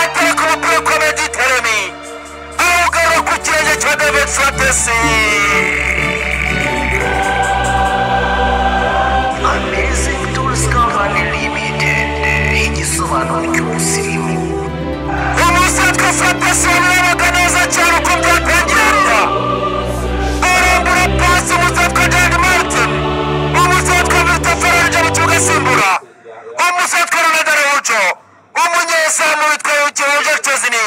Atereka umupira kwa Mehdi Taremi, awugarura ku kirenge cya David Frattesi. Amazing Tools Company Limited, igisobanuro cy'ubusirimu. Umusatwa Frattesi wamurebaga neza cyane uko byatangiraga, arambura pasi umusatwa Gerard Martin, umusatwa Victor Ferrer mu kibuga asimbura umusatwa Ronald Araujo, umunyezamu witwa Wojciech Szczesny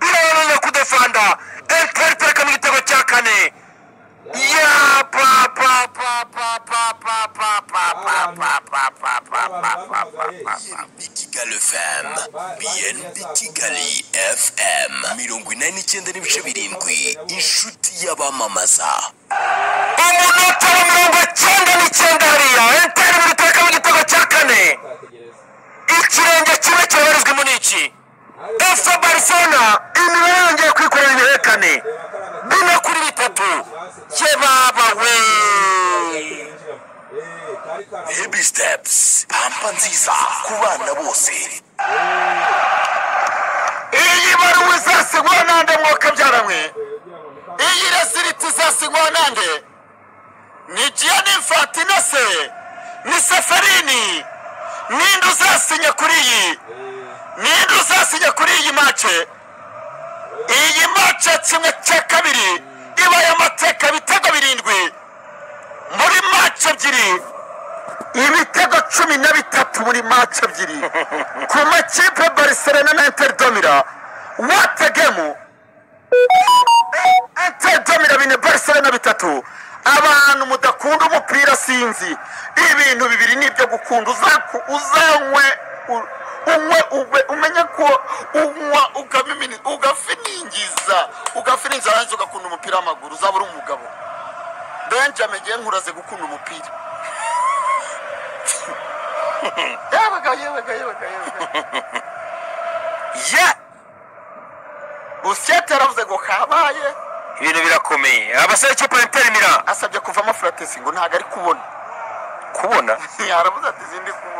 birabananiye kudefanda. Inter itereka mu gitego cya kane. Ya pa pa pa pa pa pa pa pa pa pa pa pa pa pa pa pa pa. BNB Kigali FM, BNB Kigali FM 89.7, inshuti y'abamamaza. Umunota wa 99 hariya Inter ibiteka mu gitego cya kane. Ikirenge kimwe cyoherejwemo n'iki FC Barcelona, imibare yongeye kwikorera ibihekane 4-3. Ye baba we! Baby Steps, pampa nziza ku bana bose. Iyi baruwa izasinywa nande mwoka byaramwe? Iyi result izasinywa nande? Ni Gianni Infantino se? Ni Ceferin? Ninde uzasinya kuri iyi? Ninde uzasinya kuri iyi match? Iyi match 1/2 ibaye amateka, ibitego 7 muri match ebyiri, ibitego 13 muri match ebyiri ku makipe Barcelona na Inter de Milan. What a game! Inter de Milan 4, Barcelona 3. Abantu mudakunda umupira sinzi, ibintu bibiri nibyo gukunda: uzaku uzanywe unywe ube umenye ko unywa ukamimini ugafiningiza ugafiningiza, warangiza ugakunda umupira w'amaguru, uzaba uri umugabo. Benjamin, ngiye nkuraze gukunda umupira. Yabaga yebaga yebaga yebaga Ya. Busquets yaravuze ngo kabaye. Ibintu birakomeye, abasore ikipe ya Inter Milan. Asabye kuvamo Frattesi, ngo ntabwo ari kubona. Kubona. Yaravuze ati: "Sindi kubona."